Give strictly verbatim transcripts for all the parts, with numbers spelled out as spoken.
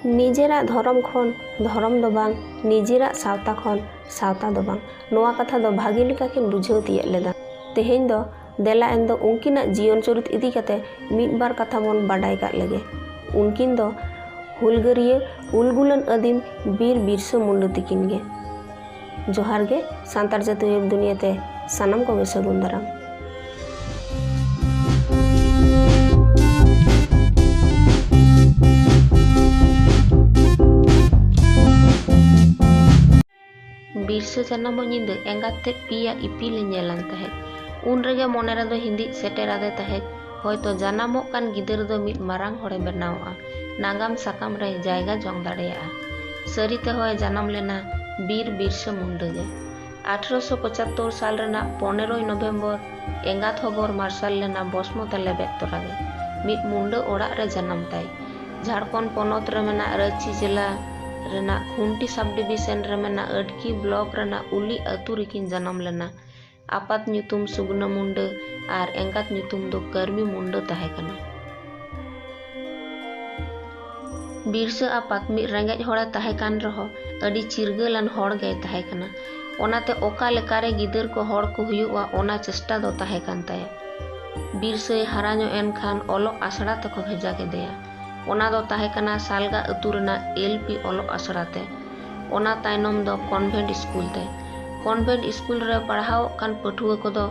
ᱱᱤᱡᱮᱨᱟᱜ ᱫᱷᱚᱨᱚᱢ ᱠᱷᱚᱱ ᱫᱷᱚᱨᱚᱢ ᱫᱚ ᱵᱟᱝ, ᱱᱤᱡᱮᱨᱟᱜ ᱥᱟᱶᱛᱟ ᱠᱷᱚᱱ ᱥᱟᱶᱛᱟ ᱫᱚ ᱵᱟᱝ, ᱱᱚᱣᱟ ᱠᱟᱛᱷᱟ ᱫᱚ ᱵᱷᱟᱜᱮ ᱞᱮᱠᱟ ᱠᱤᱱ ᱵᱩᱡᱷᱟᱹᱣ ᱛᱤᱭᱟᱹᱜ ᱞᱮᱫᱟ᱾ ᱛᱮᱦᱮᱧ ᱫᱚ ᱫᱮᱞᱟ ᱮᱱ ᱫᱚ ᱩᱱᱠᱤᱱᱟᱜ ᱡᱤᱭᱚᱱ ᱪᱚᱨᱤᱛ ᱤᱫᱤ ᱠᱟᱛᱮ ᱢᱤᱫ ᱵᱟᱨ ᱠᱟᱛᱷᱟ ᱵᱚᱱ ᱵᱟᱰᱟᱭ ᱠᱟᱜ ᱞᱮᱜᱮ᱾ ᱩᱱᱠᱤᱱ ᱫᱚ ᱦᱩᱞᱜᱟᱹᱨᱤᱭᱟᱹ ᱩᱞᱜᱩᱞᱟᱱ ᱟᱹᱫᱤᱢ ᱵᱤᱨ ᱵᱤᱨᱥᱟᱹ ᱢᱩᱱᱰᱟᱹ ᱛᱤᱠᱤᱱ ᱜᱮ᱾ ᱡᱚᱦᱟᱨ ᱜᱮ ᱥᱟᱱᱛᱟᱲ ᱡᱟᱹᱛᱤ ᱣᱮᱵ ᱫᱩᱱᱤᱭᱟᱹ ᱛᱮ ᱥᱟᱱᱟᱢ ᱠᱚᱜᱮ ᱥᱟᱹᱜᱩᱱ ᱫᱟᱨᱟᱢ᱾ ᱵᱤᱨᱥᱟᱹ ᱡᱟᱱᱟᱢᱚᱜ ᱧᱤᱫᱟᱹ ᱮᱸᱜᱟᱛ ᱛᱮᱫ ᱯᱤᱭᱟ ᱤᱯᱤᱞ ᱮ ᱧᱮᱞᱟᱱ ᱛᱟᱦᱮᱸᱫ᱾ ᱩᱱ ᱨᱮᱜᱮ ᱢᱚᱱᱮ ᱨᱮᱫᱚ ᱦᱤᱸᱫᱤᱡ ᱥᱮᱴᱮᱨ ᱟᱫᱮ ᱛᱟᱦᱮᱸᱫ, ᱦᱚᱭᱛᱚ ᱡᱟᱱᱟᱢᱚᱜ ᱠᱟᱱ ᱜᱤᱫᱟᱹᱨ ᱫᱚ ᱢᱤᱫ ᱢᱟᱨᱟᱝ ᱦᱚᱲᱮ ᱵᱮᱱᱟᱣᱚᱜᱼᱟ, ᱱᱟᱜᱟᱢ ᱥᱟᱠᱟᱢ ᱨᱮ ᱡᱟᱭᱜᱟ ᱡᱚᱝ ᱫᱟᱲᱮᱭᱟᱜᱼᱟ᱾ ᱥᱟᱹᱨᱤ ᱛᱮᱦᱚᱸᱭ ᱡᱟᱱᱟᱢ ᱞᱮᱱᱟ ᱵᱤᱨ ᱵᱤᱨᱥᱟᱹ ᱢᱩᱱᱰᱟᱹ ᱜᱮ᱾ ᱟᱴᱷᱨᱚᱥᱚ ᱯᱚᱸᱪᱟᱛᱛᱳᱨ ᱥᱟᱞ ᱨᱮᱱᱟᱜ ᱯᱚᱱᱮᱨᱚᱭ ᱱᱚᱵᱷᱮᱢᱵᱚᱨ ᱮᱸᱜᱟᱛ ᱦᱚᱵᱚᱨ ᱢᱟᱨᱥᱟᱞ ᱞᱮᱱᱟ ᱵᱚᱥᱢᱚᱛᱟ ᱞᱮᱵᱮᱫ ᱛᱚᱨᱟ ᱜᱮ᱾ ᱢᱤᱫ ᱢᱩᱱᱰᱟᱹ ᱚᱲᱟᱜ ᱨᱮ ᱡᱟᱱᱟᱢ ᱛᱟᱭ᱾ ᱡᱷᱟᱲᱠᱷᱚᱸᱰ ᱯᱚᱱᱚᱛ ᱨᱮ ᱢᱮᱱᱟᱜ ᱨᱟᱺᱪᱤ ᱡᱮᱞᱟ ᱨᱮᱱᱟᱜ ᱠᱷᱩᱱᱴᱤ ᱥᱟᱵ ᱰᱤᱵᱤᱥᱚᱱ ᱨᱮ ᱢᱮᱱᱟᱜ ᱟᱹᱰᱠᱤ ᱵᱞᱚᱠ ᱨᱮᱱᱟᱜ ᱩᱞᱤ ᱟᱹᱛᱩ ᱨᱮᱠᱤᱱ ᱡᱟᱱᱟᱢ ᱞᱮᱱᱟ᱾ ᱟᱯᱟᱛ ᱧᱩᱛᱩᱢ ᱥᱩᱜᱩᱱᱟ ᱢᱩᱱᱰᱟᱹ ᱟᱨ ᱮᱸᱜᱟᱛ ᱧᱩᱛᱩᱢ ᱫᱚ ᱠᱟᱹᱨᱢᱤ ᱢᱩᱱᱰᱟᱹ ᱛᱟᱦᱮᱸ ᱠᱟᱱᱟ᱾ ᱵᱤᱨᱥᱟᱹ ᱟᱯᱟᱛ ᱢᱤᱫ ᱨᱮᱸᱜᱮᱡ ᱦᱚᱲᱮ ᱛᱟᱦᱮᱸ ᱠᱟᱱ ᱨᱮᱦᱚᱸ ᱟᱹᱰᱤ ᱪᱤᱨᱜᱟᱹᱞᱟᱱ ᱦᱚᱲ ᱜᱮᱭ ᱛᱟᱦᱮᱸ ᱠᱟᱱᱟ᱾ ᱚᱱᱟᱛᱮ ᱚᱠᱟ ᱞᱮᱠᱟᱨᱮ ᱜᱤᱫᱟᱹᱨ ᱠᱚ ᱦᱚᱲ ᱠᱚ ᱦᱩᱭᱩᱜᱼᱟ, ᱚᱱᱟ ᱪᱮᱥᱴᱟ ᱫᱚ ᱛᱟᱦᱮᱸ ᱠᱟᱱ ᱛᱟᱭᱟ᱾ ᱵᱤᱨᱥᱟᱹᱭ ᱦᱟᱨᱟ ᱧᱚᱜ ᱮᱱ ᱠᱷᱟᱱ ᱚᱞᱚᱜ ᱟᱥᱲᱟ ᱛᱮᱠᱚ ᱵᱷᱮᱡᱟ ᱠᱮᱫᱮᱭᱟ᱾ ᱚᱱᱟ ᱫᱚ ᱛᱟᱦᱮᱸ ᱠᱟᱱᱟ ᱥᱟᱞᱜᱟ ᱟᱹᱛᱩ ᱨᱮᱱᱟᱜ ᱮᱞ ᱯᱤ ᱚᱞᱚᱜ ᱟᱥᱲᱟ ᱛᱮ᱾ ᱚᱱᱟ ᱛᱟᱭᱱᱚᱢ ᱫᱚ ᱠᱚᱱᱵᱷᱮᱱᱴ ᱥᱠᱩᱞ ᱛᱮ᱾ ᱠᱚᱱᱵᱷᱮᱱᱴ ᱥᱠᱩᱞ ᱨᱮ ᱯᱟᱲᱦᱟᱣᱚᱜ ᱠᱟᱱ ᱯᱟᱹᱴᱷᱩᱣᱟᱹ ᱠᱚᱫᱚ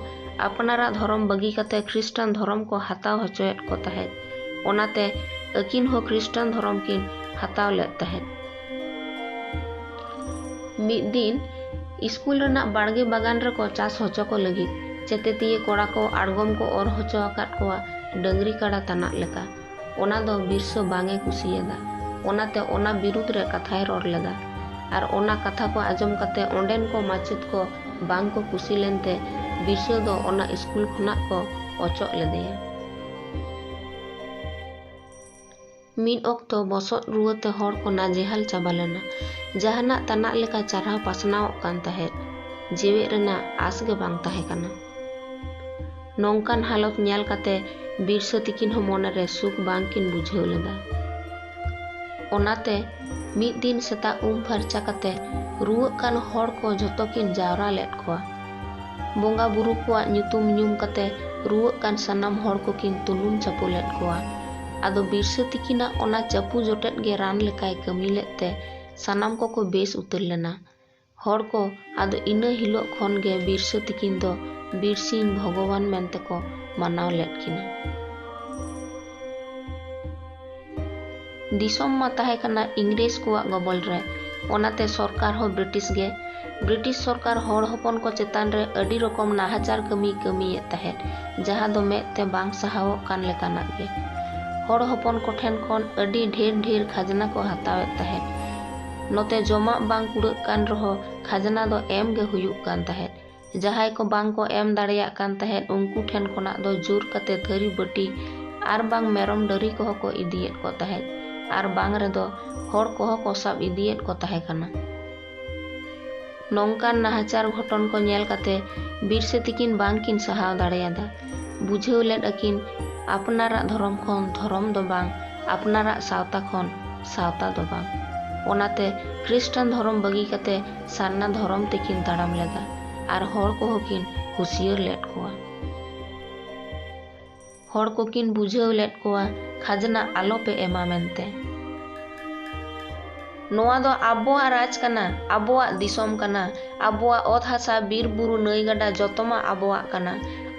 ᱟᱯᱱᱟᱨᱟᱜ ᱫᱷᱚᱨᱚᱢ ᱵᱟᱹᱜᱤ ᱠᱟᱛᱮ ᱠᱷᱨᱤᱥᱴᱟᱱ ᱫᱷᱚᱨᱚᱢ ᱠᱚ ᱦᱟᱛᱟᱣ ᱦᱚᱪᱚᱭᱮᱫ ᱠᱚ ᱛᱟᱦᱮᱸᱫ᱾ ᱚᱱᱟᱛᱮ ᱟᱹᱠᱤᱱ ᱦᱚᱸ ᱠᱷᱨᱤᱥᱴᱟᱱ ᱫᱷᱚᱨᱚᱢ ᱠᱤᱱ ᱦᱟᱛᱟᱣ ᱞᱮᱫ ᱛᱟᱦᱮᱸᱫ᱾ ᱢᱤᱫ ᱫᱤᱱ ᱥᱠᱩᱞ ᱨᱮᱱᱟᱜ ᱵᱟᱲᱜᱮ ᱵᱟᱜᱟᱱ ᱨᱮᱠᱚ ᱪᱟᱥ ᱦᱚᱪᱚ ᱠᱚ ᱞᱟᱹᱜᱤᱫ ᱪᱮᱛᱮᱛᱤᱭᱟᱹ ᱠᱚᱲᱟ ᱠᱚ ᱟᱬᱜᱚᱢ ᱠᱚ ᱚᱨ ᱦᱚᱪᱚ ᱟᱠᱟᱫ ᱠᱚᱣᱟ, ᱰᱟᱹᱝᱨᱤ ᱠᱟᱰᱟ ᱛᱟᱱᱟᱜ ᱞᱮᱠᱟ᱾ ᱚᱱᱟ ᱫᱚ ᱵᱤᱨᱥᱟᱹ ᱵᱟᱝ ᱮ ᱠᱩᱥᱤᱭᱟᱫᱟ᱾ ᱚᱱᱟᱛᱮ ᱚᱱᱟ ᱵᱤᱨᱩᱫᱽ ᱨᱮ ᱠᱟᱛᱷᱟᱭ ᱨᱚᱲ ᱞᱮᱫᱟ᱾ ᱟᱨ ᱚᱱᱟ ᱠᱟᱛᱷᱟ ᱠᱚ ᱟᱸᱡᱚᱢ ᱠᱟᱛᱮ ᱚᱸᱰᱮᱱ ᱠᱚ ᱢᱟᱪᱮᱫ ᱠᱚ ᱵᱟᱝ ᱠᱚ ᱠᱩᱥᱤ ᱞᱮᱱᱛᱮ ᱵᱤᱨᱥᱟᱹ ᱫᱚ ᱚᱱᱟ ᱥᱠᱩᱞ ᱠᱷᱚᱱᱟᱜ ᱠᱚ ᱚᱪᱚᱜ ᱞᱮᱫᱮᱭᱟ᱾ ᱢᱤᱫ ᱚᱠᱛᱚ ᱵᱚᱥᱚᱜ ᱨᱩᱣᱟᱹᱛᱮ ᱦᱚᱲ ᱠᱚ ᱱᱟᱡᱮᱦᱟᱞ ᱪᱟᱵᱟ ᱞᱮᱱᱟ᱾ ᱡᱟᱦᱟᱱᱟᱜ ᱛᱟᱱᱟᱜ ᱞᱮᱠᱟ ᱪᱟᱨᱦᱟᱣ ᱯᱟᱥᱱᱟᱣᱚᱜ ᱠᱟᱱ ᱛᱟᱦᱮᱸᱫ᱾ ᱡᱮᱣᱮᱫ ᱨᱮᱱᱟᱜ ᱟᱥ ᱜᱮ ᱵᱟᱝ ᱛᱟᱦᱮᱸ ᱠᱟᱱᱟ᱾ ᱱᱚᱝᱠᱟᱱ ᱦᱟᱞᱚᱛ ᱧᱮᱞ ᱠᱟᱛᱮ ᱵᱤᱨᱥᱟᱹ ᱛᱤᱠᱤᱱ ᱦᱚᱸ ᱢᱚᱱᱮᱨᱮ ᱥᱩᱠ ᱵᱟᱝ ᱠᱤᱱ ᱵᱩᱡᱷᱟᱹᱣ ᱞᱮᱫᱟ᱾ ᱚᱱᱟᱛᱮ ᱢᱤᱫ ᱫᱤᱱ ᱥᱮᱛᱟᱜ ᱩᱢ ᱯᱷᱟᱨᱪᱟ ᱠᱟᱛᱮ ᱨᱩᱣᱟᱹᱜ ᱠᱟᱱ ᱦᱚᱲ ᱠᱚ ᱡᱷᱚᱛᱚ ᱠᱤᱱ ᱡᱟᱣᱨᱟ ᱞᱮᱫ ᱠᱚᱣᱟ᱾ ᱵᱚᱸᱜᱟ ᱵᱩᱨᱩ ᱠᱚᱣᱟᱜ ᱧᱩᱛᱩᱢ ᱧᱩᱢ ᱠᱟᱛᱮ ᱨᱩᱣᱟᱹᱜ ᱠᱟᱱ ᱥᱟᱱᱟᱢ ᱦᱚᱲ ᱠᱚᱠᱤᱱ ᱛᱩᱱᱩᱢ ᱪᱟᱯᱚ ᱞᱮᱫ ᱠᱚᱣᱟ᱾ ᱟᱫᱚ ᱵᱤᱨᱥᱟᱹ ᱛᱤᱠᱤᱱᱟᱜ ᱚᱱᱟ ᱪᱟᱯᱩ ᱡᱚᱴᱮᱫ ᱜᱮ ᱨᱟᱱ ᱞᱮᱠᱟᱭ ᱠᱟᱹᱢᱤ ᱞᱮᱫ ᱛᱮ ᱥᱟᱱᱟᱢ ᱠᱚᱠᱚ ᱵᱮᱥ ᱩᱛᱟᱹᱨ ᱞᱮᱱᱟ᱾ ᱦᱚᱲ ᱠᱚ ᱟᱫᱚ ᱤᱱᱟᱹ ᱦᱤᱞᱳᱜ ᱠᱷᱚᱱ ᱜᱮ ᱵᱤᱨᱥᱟᱹ ᱛᱤᱠᱤᱱ ᱫᱚ ᱵᱤᱨ ᱥᱤᱧ ᱵᱷᱚᱜᱚᱵᱟᱱ ᱢᱮᱱᱛᱮ ᱠᱚ ᱢᱟᱱᱟᱣ ᱞᱮᱫ ᱠᱤᱱᱟ᱾ ᱫᱤᱥᱚᱢ ᱢᱟ ᱛᱟᱦᱮᱸ ᱠᱟᱱᱟ ᱤᱝᱨᱮᱡᱽ ᱠᱚᱣᱟᱜ ᱜᱚᱵᱚᱞ ᱨᱮ, ᱚᱱᱟᱛᱮ ᱥᱚᱨᱠᱟᱨ ᱦᱚᱸ ᱵᱨᱤᱴᱤᱥ ᱜᱮ᱾ ᱵᱨᱤᱴᱤᱥ ᱥᱚᱨᱠᱟᱨ ᱦᱚᱲ ᱦᱚᱯᱚᱱ ᱠᱚ ᱪᱮᱛᱟᱱ ᱨᱮ ᱟᱹᱰᱤ ᱨᱚᱠᱚᱢ ᱱᱟᱦᱟᱪᱟᱨ ᱠᱟᱹᱢᱤᱭ ᱠᱟᱹᱢᱤᱭᱮᱫ ᱛᱟᱦᱮᱸᱫ, ᱡᱟᱦᱟᱸ ᱫᱚ ᱢᱮᱫ ᱛᱮ ᱵᱟᱝ ᱥᱟᱦᱟᱣᱚᱜ ᱠᱟᱱ ᱞᱮᱠᱟᱱᱟᱜ ᱜᱮ᱾ ᱦᱚᱲ ᱦᱚᱯᱚᱱ ᱠᱚᱴᱷᱮᱱ ᱠᱷᱚᱱ ᱟᱹᱰᱤ ᱰᱷᱮᱨ ᱰᱷᱮᱨ ᱠᱷᱟᱡᱽᱱᱟ ᱠᱚ ᱦᱟᱛᱟᱣᱮᱫ ᱛᱟᱦᱮᱸᱫ᱾ ᱱᱚᱛᱮ ᱡᱚᱢᱟᱜ ᱵᱟᱝ ᱠᱩᱲᱟᱹᱜ ᱠᱟᱱ ᱨᱮᱦᱚᱸ ᱠᱷᱟᱡᱽᱱᱟ ᱫᱚ ᱮᱢ ᱜᱮ ᱦᱩᱭᱩᱜ ᱠᱟᱱ ᱛᱟᱦᱮᱸᱫ᱾ ᱡᱟᱦᱟᱸᱭ ᱠᱚ ᱵᱟᱝ ᱠᱚ ᱮᱢ ᱫᱟᱲᱮᱭᱟᱜ ᱠᱟᱱ ᱛᱟᱦᱮᱸᱫ, ᱩᱱᱠᱩ ᱴᱷᱮᱱ ᱠᱷᱚᱱᱟᱜ ᱫᱚ ᱡᱳᱨ ᱠᱟᱛᱮ ᱛᱷᱟᱹᱨᱤ ᱵᱟᱹᱴᱤ ᱟᱨ ᱵᱟᱝ ᱢᱮᱨᱚᱢ ᱰᱟᱹᱨᱤ ᱠᱚᱦᱚᱸ ᱠᱚ ᱤᱫᱤᱭᱮᱫ ᱠᱚ ᱛᱟᱦᱮᱸᱫ, ᱟᱨ ᱵᱟᱝ ᱨᱮᱫᱚ ᱦᱚᱲ ᱠᱚᱦᱚᱸ ᱠᱚ ᱥᱟᱵ ᱤᱫᱤᱭᱮᱫ ᱠᱚ ᱛᱟᱦᱮᱸ ᱠᱟᱱᱟ᱾ ᱱᱚᱝᱠᱟᱱ ᱱᱟᱦᱟᱪᱟᱨ ᱜᱷᱚᱴᱚᱱ ᱠᱚ ᱧᱮᱞ ᱠᱟᱛᱮ ᱵᱤᱨᱥᱟᱹ ᱛᱤᱠᱤᱱ ᱵᱟᱝ ᱠᱤᱱ ᱥᱟᱦᱟᱣ ᱫᱟᱲᱮᱭᱟᱫᱟ᱾ ᱵᱩᱡᱷᱟᱹᱣ ᱞᱮᱫ ᱟᱹᱠᱤᱱ, ᱟᱯᱱᱟᱨᱟᱜ ᱫᱷᱚᱨᱚᱢ ᱠᱷᱚᱱ ᱫᱷᱚᱨᱚᱢ ᱫᱚ ᱵᱟᱝ, ᱟᱯᱱᱟᱨᱟᱜ ᱥᱟᱶᱛᱟ ᱠᱷᱚᱱ ᱥᱟᱶᱛᱟ ᱫᱚ ᱵᱟᱝ᱾ ᱚᱱᱟᱛᱮ ᱠᱷᱨᱤᱥᱴᱟᱱ ᱫᱷᱚᱨᱚᱢ ᱵᱟᱹᱜᱤ ᱠᱟᱛᱮ ᱥᱟᱨᱱᱟ ᱫᱷᱚᱨᱚᱢ ᱛᱮᱠᱤᱱ ᱛᱟᱲᱟᱢ ᱞᱮᱫᱟ ᱟᱨ ᱦᱚᱲ ᱠᱚᱦᱚᱸ ᱠᱤᱱ ᱦᱩᱸᱥᱤᱭᱟᱹᱨ ᱞᱮᱫ ᱠᱚᱣᱟ᱾ ᱦᱚᱲ ᱠᱚᱠᱤᱱ ᱵᱩᱡᱷᱟᱹᱣ ᱞᱮᱫ ᱠᱚᱣᱟ ᱠᱷᱟᱡᱽᱱᱟ ᱟᱞᱚᱯᱮ ᱮᱢᱟ ᱢᱮᱱᱛᱮ᱾ ᱱᱚᱣᱟ ᱫᱚ ᱟᱵᱚᱣᱟᱜ ᱨᱟᱡᱽ ᱠᱟᱱᱟ, ᱟᱵᱚᱣᱟᱜ ᱫᱤᱥᱚᱢ ᱠᱟᱱᱟ, ᱟᱵᱚᱣᱟᱜ ᱚᱛ ᱦᱟᱥᱟ, ᱵᱤᱨ ᱵᱩᱨᱩ, ᱱᱟᱹᱭ ᱜᱟᱰᱟ ᱡᱚᱛᱚ ᱢᱟ ᱟᱵᱚᱣᱟᱜ ᱠᱟᱱᱟ᱾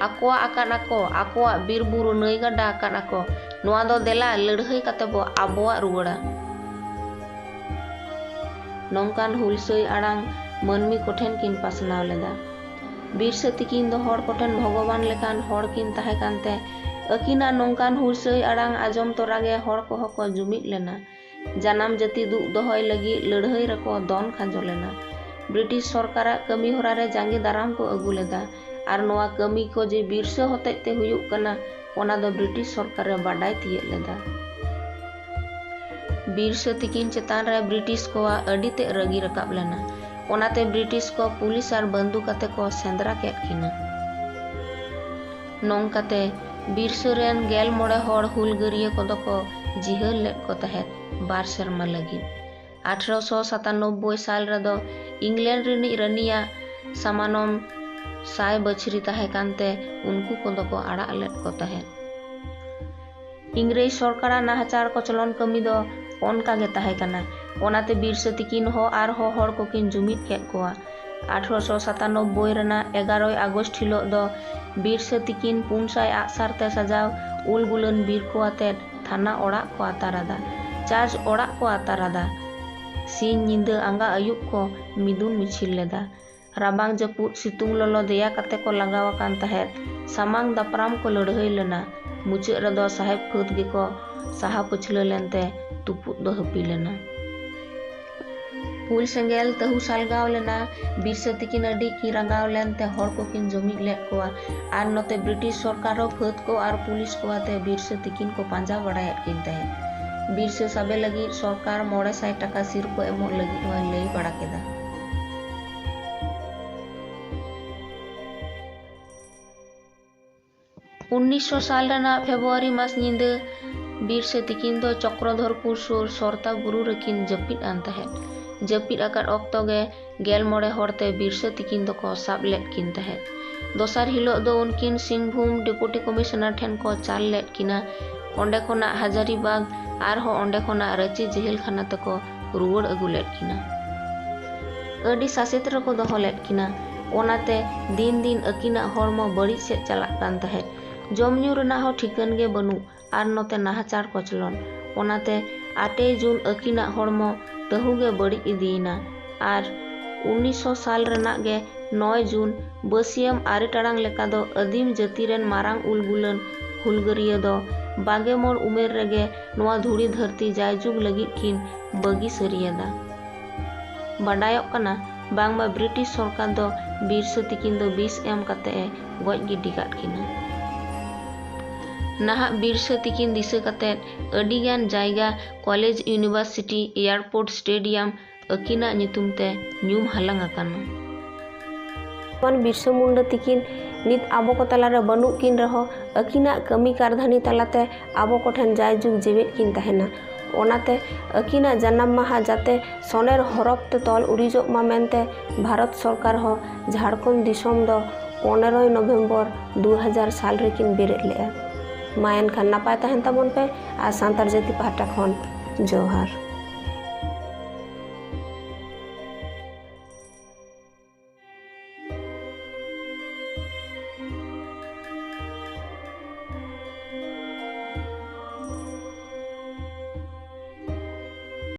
ᱟᱠᱚᱣᱟᱜ ᱟᱠᱟᱫ ᱟᱠᱚ, ᱟᱠᱚᱣᱟᱜ ᱵᱤᱨ ᱵᱩᱨᱩ, ᱱᱟᱹᱭ ᱜᱟᱰᱟ ᱟᱠᱟᱫ ᱟᱠᱚ᱾ ᱱᱚᱣᱟ ᱫᱚ ᱫᱮᱞᱟ ᱞᱟᱹᱲᱦᱟᱹᱭ ᱠᱟᱛᱮ ᱵᱚ ᱟᱵᱚᱣᱟᱜ ᱨᱩᱣᱟᱹᱲᱟ᱾ ᱱᱚᱝᱠᱟᱱ ᱦᱩᱞᱥᱟᱹᱭ ᱟᱲᱟᱝ ᱢᱟᱹᱱᱢᱤ ᱠᱚᱴᱷᱮᱱ ᱠᱤᱱ ᱯᱟᱥᱱᱟᱣ ᱞᱮᱫᱟ᱾ ᱵᱤᱨᱥᱟᱹ ᱛᱤᱠᱤᱱ ᱫᱚ ᱦᱚᱲ ᱠᱚᱴᱷᱮᱱ ᱵᱷᱚᱜᱚᱵᱟᱱ ᱞᱮᱠᱟᱱ ᱦᱚᱲ ᱠᱤᱱ ᱛᱟᱦᱮᱸ ᱠᱟᱱᱛᱮ ᱟᱹᱠᱤᱱᱟᱜ ᱱᱚᱝᱠᱟᱱ ᱦᱩᱞᱥᱟᱹᱭ ᱟᱲᱟᱝ ᱟᱸᱡᱚᱢ ᱛᱚᱨᱟ ᱜᱮ ᱦᱚᱲ ᱠᱚᱦᱚᱸ ᱠᱚ ᱡᱩᱢᱤᱫ ᱞᱮᱱᱟ᱾ ᱡᱟᱱᱟᱢ ᱡᱟᱹᱛᱤ ᱫᱩᱜ ᱫᱚᱦᱚᱭ ᱞᱟᱹᱜᱤᱫ ᱞᱟᱹᱲᱦᱟᱹᱭ ᱨᱮᱠᱚ ᱫᱚᱱ ᱠᱷᱟᱸᱡᱚ ᱞᱮᱱᱟ᱾ ᱵᱨᱤᱴᱤᱥ ᱥᱚᱨᱠᱟᱨᱟᱜ ᱠᱟᱹᱢᱤ ᱦᱚᱨᱟ ᱨᱮ ᱡᱟᱸᱜᱮ ᱫᱟᱨᱟᱢ ᱠᱚ ᱟᱹᱜᱩ ᱞᱮᱫᱟ ᱟᱨ ᱱᱚᱣᱟ ᱠᱟᱹᱢᱤ ᱠᱚ ᱡᱮ ᱵᱤᱨᱥᱟᱹ ᱦᱚᱛᱮᱡ ᱛᱮ ᱦᱩᱭᱩᱜ ᱠᱟᱱᱟ, ᱚᱱᱟ ᱫᱚ ᱵᱨᱤᱴᱤᱥ ᱥᱚᱨᱠᱟᱨ ᱮ ᱵᱟᱰᱟᱭ ᱛᱤᱭᱟᱹᱜ ᱞᱮᱫᱟ᱾ ᱵᱤᱨᱥᱟᱹ ᱛᱤᱠᱤᱱ ᱪᱮᱛᱟᱱ ᱨᱮ ᱵᱨᱤᱴᱤᱥ ᱠᱚᱣᱟᱜ ᱟᱹᱰᱤ ᱛᱮᱫ ᱨᱟᱹᱜᱤ ᱨᱟᱠᱟᱵ ᱞᱮᱱᱟ᱾ ᱚᱱᱟᱛᱮ ᱵᱨᱤᱴᱤᱥ ᱠᱚ ᱯᱩᱞᱤᱥ ᱟᱨ ᱵᱟᱹᱱᱫᱩᱠ ᱟᱛᱮ ᱠᱚ ᱥᱮᱸᱫᱽᱨᱟ ᱠᱮᱫ ᱠᱤᱱᱟ᱾ ᱱᱚᱝᱠᱟᱛᱮ ᱵᱤᱨᱥᱟᱹ ᱨᱮᱱ ᱜᱮᱞ ᱢᱚᱬᱮ ᱦᱚᱲ ᱦᱩᱞᱜᱟᱹᱨᱤᱭᱟᱹ ᱠᱚᱫᱚ ᱠᱚ ᱡᱤᱦᱟᱹᱞ ᱞᱮᱫ ᱠᱚ ᱛᱟᱦᱮᱸᱫ᱾ ᱵᱟᱨ ᱥᱮᱨᱢᱟ ᱞᱟᱹᱜᱤᱫ᱾ ᱟᱴᱷᱨᱚᱥᱚ ᱥᱟᱛᱟᱱᱚᱵᱵᱳᱭ ᱥᱟᱞ ᱨᱮᱫᱚ ᱤᱝᱞᱮᱱᱰ ᱨᱤᱱᱤᱡ ᱨᱟᱹᱱᱤᱭᱟᱜ ᱥᱟᱢᱟᱱᱚᱢ ᱥᱟᱭ ᱵᱟᱹᱪᱷᱨᱤ ᱛᱟᱦᱮᱸ ᱠᱟᱱᱛᱮ ᱩᱱᱠᱩ ᱠᱚᱫᱚ ᱠᱚ ᱟᱲᱟᱜ ᱞᱮᱫ ᱠᱚ ᱛᱟᱦᱮᱸᱫ᱾ ᱤᱝᱨᱮᱡᱽ ᱥᱚᱨᱠᱟᱨᱟᱜ ᱱᱟᱦᱟᱪᱟᱨ ᱠᱚᱪᱞᱚᱱ ᱠᱟᱹᱢᱤ ᱫᱚ ᱚᱱᱠᱟ ᱜᱮ ᱛᱟᱦᱮᱸ ᱠᱟᱱᱟ᱾ ᱚᱱᱟᱛᱮ ᱵᱤᱨᱥᱟᱹ ᱛᱤᱠᱤᱱ ᱦᱚᱸ ᱟᱨᱦᱚᱸ ᱦᱚᱲ ᱠᱚᱠᱤᱱ ᱡᱩᱢᱤᱫ ᱠᱮᱫ ᱠᱚᱣᱟ᱾ ᱟᱴᱷᱨᱚᱥᱚ ᱥᱟᱛᱟᱱᱚᱵᱵᱳᱭ ᱨᱮᱱᱟᱜ ᱮᱜᱟᱨᱚᱭ ᱟᱜᱚᱥᱴ ᱦᱤᱞᱳᱜ ᱫᱚ ᱵᱤᱨᱥᱟᱹ ᱛᱤᱠᱤᱱ ᱯᱩᱱ ᱥᱟᱭ ᱟᱜᱼᱥᱟᱨ ᱛᱮ ᱥᱟᱡᱟᱣ ᱩᱞ ᱜᱩᱞᱟᱹᱱ ᱵᱤᱨ ᱠᱚ ᱟᱛᱮᱫ ᱛᱷᱟᱱᱟ ᱚᱲᱟᱜ ᱠᱚ ᱟᱛᱟᱨ ᱟᱫᱟ᱾ ᱪᱟᱨᱪ ᱚᱲᱟᱜ ᱠᱚ ᱟᱛᱟᱨ ᱟᱫᱟ᱾ ᱥᱤᱧ ᱧᱤᱫᱟᱹ ᱟᱸᱜᱟ ᱟᱹᱭᱩᱵ ᱠᱚ ᱢᱤᱫᱩᱱ ᱢᱤᱪᱷᱤᱞ ᱞᱮᱫᱟ᱾ ᱨᱟᱵᱟᱝ ᱡᱟᱹᱯᱩᱫ ᱥᱤᱛᱩᱝ ᱞᱚᱞᱚ ᱫᱮᱭᱟ ᱠᱟᱛᱮ ᱠᱚ ᱞᱟᱜᱟᱣ ᱟᱠᱟᱱ ᱛᱟᱦᱮᱸᱫ᱾ ᱥᱟᱢᱟᱝ ᱫᱟᱯᱨᱟᱢ ᱠᱚ ᱞᱟᱹᱲᱦᱟᱹᱭ ᱞᱮᱱᱟ᱾ ᱢᱩᱪᱟᱹᱫ ᱨᱮᱫᱚ ᱥᱟᱦᱮᱵ ᱯᱷᱟᱹᱫᱽ ᱜᱮᱠᱚ ᱥᱟᱦᱟ ᱯᱟᱹᱪᱷᱞᱟᱹ ᱞᱮᱱᱛᱮ ᱛᱩᱯᱩᱫ ᱫᱚ ᱦᱟᱹᱯᱤ ᱞᱮᱱᱟ᱾ ᱩᱞ ᱥᱮᱸᱜᱮᱞ ᱛᱟᱹᱦᱩ ᱥᱟᱞᱜᱟᱣ ᱞᱮᱱᱟ᱾ ᱵᱤᱨᱥᱟᱹ ᱛᱤᱠᱤᱱ ᱟᱹᱰᱤ ᱠᱤᱱ ᱨᱟᱸᱜᱟᱣ ᱞᱮᱱᱛᱮ ᱦᱚᱲ ᱠᱚᱠᱤᱱ ᱡᱩᱢᱤᱫ ᱞᱮᱫ ᱠᱚᱣᱟ᱾ ᱟᱨ ᱱᱚᱛᱮ ᱵᱨᱤᱴᱤᱥ ᱥᱚᱨᱠᱟᱨ ᱦᱚᱸ ᱯᱷᱟᱹᱫᱽ ᱠᱚ ᱟᱨ ᱯᱩᱞᱤᱥ ᱠᱚ ᱟᱛᱮ ᱵᱤᱨᱥᱟᱹ ᱛᱤᱠᱤᱱ ᱠᱚ ᱯᱟᱸᱡᱟ ᱵᱟᱲᱟᱭᱮᱫ ᱠᱤᱱ ᱛᱟᱦᱮᱸᱫ᱾ ᱵᱤᱨᱥᱟᱹ ᱥᱟᱵᱮ ᱞᱟᱹᱜᱤᱫ ᱥᱚᱨᱠᱟᱨ ᱢᱚᱬᱮ ᱥᱟᱭ ᱴᱟᱠᱟ ᱥᱤᱨᱯᱟᱹ ᱮᱢᱚᱜ ᱞᱟᱹᱜᱤᱫ ᱦᱚᱸᱭ ᱞᱟᱹᱭ ᱵᱟᱲᱟ ᱠᱮᱫᱟ᱾ ᱩᱱᱤᱥᱥᱚ ᱥᱟᱞ ᱨᱮᱱᱟᱜ ᱯᱷᱮᱵᱽᱨᱩᱣᱟᱨᱤ ᱢᱟᱥ ᱧᱤᱫᱟᱹ ᱵᱤᱨᱥᱟᱹ ᱛᱤᱠᱤᱱ ᱫᱚ ᱪᱚᱠᱨᱚᱫᱷᱚᱨᱯᱩᱨ ᱥᱩᱨ ᱥᱚᱨᱛᱟ ᱵᱩᱨᱩ ᱨᱮᱠᱤᱱ ᱡᱟᱹᱯᱤᱫ ᱟᱱ ᱛᱟᱦᱮᱸᱫ᱾ ᱡᱟᱹᱯᱤᱫ ᱟᱠᱟᱫ ᱚᱠᱛᱚ ᱜᱮ ᱜᱮᱞ ᱢᱚᱬᱮ ᱦᱚᱲ ᱛᱮ ᱵᱤᱨᱥᱟᱹ ᱛᱤᱠᱤᱱ ᱫᱚᱠᱚ ᱥᱟᱵ ᱞᱮᱫ ᱠᱤᱱ ᱛᱟᱦᱮᱸᱫ᱾ ᱫᱚᱥᱟᱨ ᱦᱤᱞᱳᱜ ᱫᱚ ᱩᱱᱠᱤᱱ ᱥᱤᱝᱵᱷᱩᱢ ᱰᱮᱯᱩᱴᱤ ᱠᱚᱢᱤᱥᱚᱱᱟᱨ ᱴᱷᱮᱱ ᱠᱚ ᱪᱟᱞ ᱞᱮᱫ ᱠᱤᱱᱟ᱾ ᱚᱸᱰᱮ ᱠᱷᱚᱱᱟᱜ ᱦᱟᱡᱟᱨᱤᱵᱟᱜᱽ ᱟᱨᱦᱚᱸ ᱚᱸᱰᱮ ᱠᱷᱚᱱᱟᱜ ᱨᱟᱺᱪᱤ ᱡᱮᱦᱮᱞ ᱠᱷᱟᱱᱟ ᱛᱮᱠᱚ ᱨᱩᱣᱟᱹᱲ ᱟᱹᱜᱩ ᱞᱮᱫ ᱠᱤᱱᱟ᱾ ᱟᱹᱰᱤ ᱥᱟᱥᱮᱛ ᱨᱮᱠᱚ ᱫᱚᱦᱚ ᱞᱮᱫ ᱠᱤᱱᱟ᱾ ᱚᱱᱟᱛᱮ ᱫᱤᱱ ᱫᱤᱱ ᱟᱹᱠᱤᱱᱟᱜ ᱦᱚᱲᱢᱚ ᱵᱟᱹᱲᱤᱡ ᱥᱮᱫ ᱪᱟᱞᱟᱜ ᱠᱟᱱ ᱛᱟᱦᱮᱸᱫ᱾ ᱡᱚᱢ ᱧᱩ ᱨᱮᱱᱟᱜ ᱦᱚᱸ ᱴᱷᱤᱠᱟᱹᱱ ᱜᱮ ᱵᱟᱹᱱᱩᱜ᱾ ᱟᱨ ᱱᱚᱛᱮ ᱱᱟᱦᱟᱪᱟᱨ ᱠᱚᱪᱞᱚᱱ᱾ ᱚᱱᱟᱛᱮ ᱟᱴᱮᱭ ᱡᱩᱱ ᱟᱹᱠᱤᱱᱟᱜ ᱦᱚᱲᱢᱚ ᱛᱟᱹᱦᱩ ᱜᱮ ᱵᱟᱹᱲᱤᱡ ᱤᱫᱤᱭᱮᱱᱟ᱾ ᱟᱨ ᱩᱱᱤᱥᱥᱚ ᱥᱟᱞ ᱨᱮᱱᱟᱜ ᱜᱮ ᱱᱚᱭ ᱡᱩᱱ ᱵᱟᱹᱥᱤᱭᱟᱹᱢ ᱟᱨᱮ ᱴᱟᱲᱟᱝ ᱞᱮᱠᱟ ᱫᱚ ᱟᱹᱫᱤᱢ ᱡᱟᱹᱛᱤ ᱨᱮᱱ ᱢᱟᱨᱟᱝ ᱩᱞᱜᱩᱞᱟᱹᱱ ᱦᱩᱞᱜᱟᱹᱨᱤᱭᱟᱹ ᱫᱚ ᱵᱟᱜᱮ ᱢᱚᱬ ᱩᱢᱮᱨ ᱨᱮᱜᱮ ᱱᱚᱣᱟ ᱫᱷᱩᱲᱤ ᱫᱷᱟᱹᱨᱛᱤ ᱡᱟᱭᱡᱩᱜᱽ ᱞᱟᱹᱜᱤᱫ ᱠᱤᱱ ᱵᱟᱹᱜᱤ ᱥᱟᱹᱨᱤᱭᱟᱫᱟ᱾ ᱵᱟᱰᱟᱭᱚᱜ ᱠᱟᱱᱟ ᱵᱟᱝᱢᱟ ᱵᱨᱤᱴᱤᱥ ᱥᱚᱨᱠᱟᱨ ᱫᱚ ᱵᱤᱨᱥᱟᱹ ᱛᱤᱠᱤᱱ ᱫᱚ ᱵᱤᱥ ᱮᱢ ᱠᱟᱛᱮ ᱮ ᱜᱚᱡ ᱜᱤᱰᱤ ᱠᱟᱫ ᱠᱤᱱᱟ᱾ ᱱᱟᱦᱟᱜ ᱵᱤᱨᱥᱟᱹ ᱛᱤᱠᱤᱱ ᱫᱤᱥᱟᱹ ᱠᱟᱛᱮ ᱟᱹᱰᱤᱜᱟᱱ ᱡᱟᱭᱜᱟ, ᱠᱚᱞᱮᱡᱽ, ᱤᱭᱩᱱᱤᱵᱷᱟᱨᱥᱤᱴᱤ, ᱮᱭᱟᱨᱯᱳᱨᱴ, ᱥᱴᱮᱰᱤᱭᱟᱢ ᱟᱹᱠᱤᱱᱟᱜ ᱧᱩᱛᱩᱢ ᱛᱮ ᱧᱩᱢ ᱦᱟᱞᱟᱝ ᱟᱠᱟᱱᱟ᱾ ᱵᱷᱚᱜᱚᱵᱟᱱ ᱵᱤᱨᱥᱟᱹ ᱢᱩᱱᱰᱟᱹ ᱛᱤᱠᱤᱱ ᱱᱤᱛ ᱟᱵᱚ ᱠᱚ ᱛᱟᱞᱟᱨᱮ ᱵᱟᱹᱱᱩᱜ ᱠᱤᱱ ᱨᱮᱦᱚᱸ, ᱟᱹᱠᱤᱱᱟᱜ ᱠᱟᱹᱢᱤ ᱠᱟᱨᱫᱷᱟᱹᱱᱤ ᱛᱟᱞᱟᱛᱮ ᱟᱵᱚ ᱠᱚᱴᱷᱮᱱ ᱡᱟᱭᱡᱩᱜᱽ ᱡᱮᱣᱮᱫ ᱠᱤᱱ ᱛᱟᱦᱮᱱᱟ᱾ ᱚᱱᱟᱛᱮ ᱟᱹᱠᱤᱱᱟᱜ ᱡᱟᱱᱟᱢ ᱢᱟᱦᱟ ᱡᱟᱛᱮ ᱥᱚᱱᱮᱨ ᱦᱚᱨᱚᱯ ᱛᱮ ᱛᱚᱞ ᱩᱨᱤᱡᱚᱜ ᱢᱟ ᱢᱮᱱᱛᱮ ᱵᱷᱟᱨᱚᱛ ᱥᱚᱨᱠᱟᱨ ᱦᱚᱸ ᱡᱷᱟᱲᱠᱷᱚᱸᱰ ᱫᱤᱥᱚᱢ ᱫᱚ ᱯᱚᱱᱮᱨᱚᱭ ᱱᱚᱵᱷᱮᱢᱵᱚᱨ ᱫᱩ ᱦᱟᱡᱟᱨ ᱥᱟᱞ ᱨᱮᱠᱤᱱ ᱵᱮᱨᱮᱫ ᱞᱮᱫᱼᱟ᱾ ᱢᱟ ᱮᱱᱠᱷᱟᱱ ᱱᱟᱯᱟᱭ ᱛᱟᱦᱮᱱ ᱛᱟᱵᱚᱱ ᱯᱮ ᱟᱨ ᱥᱟᱱᱛᱟᱲ ᱡᱟᱹᱛᱤ ᱯᱟᱦᱴᱟ ᱠᱷᱚᱱ ᱡᱚᱦᱟᱨ᱾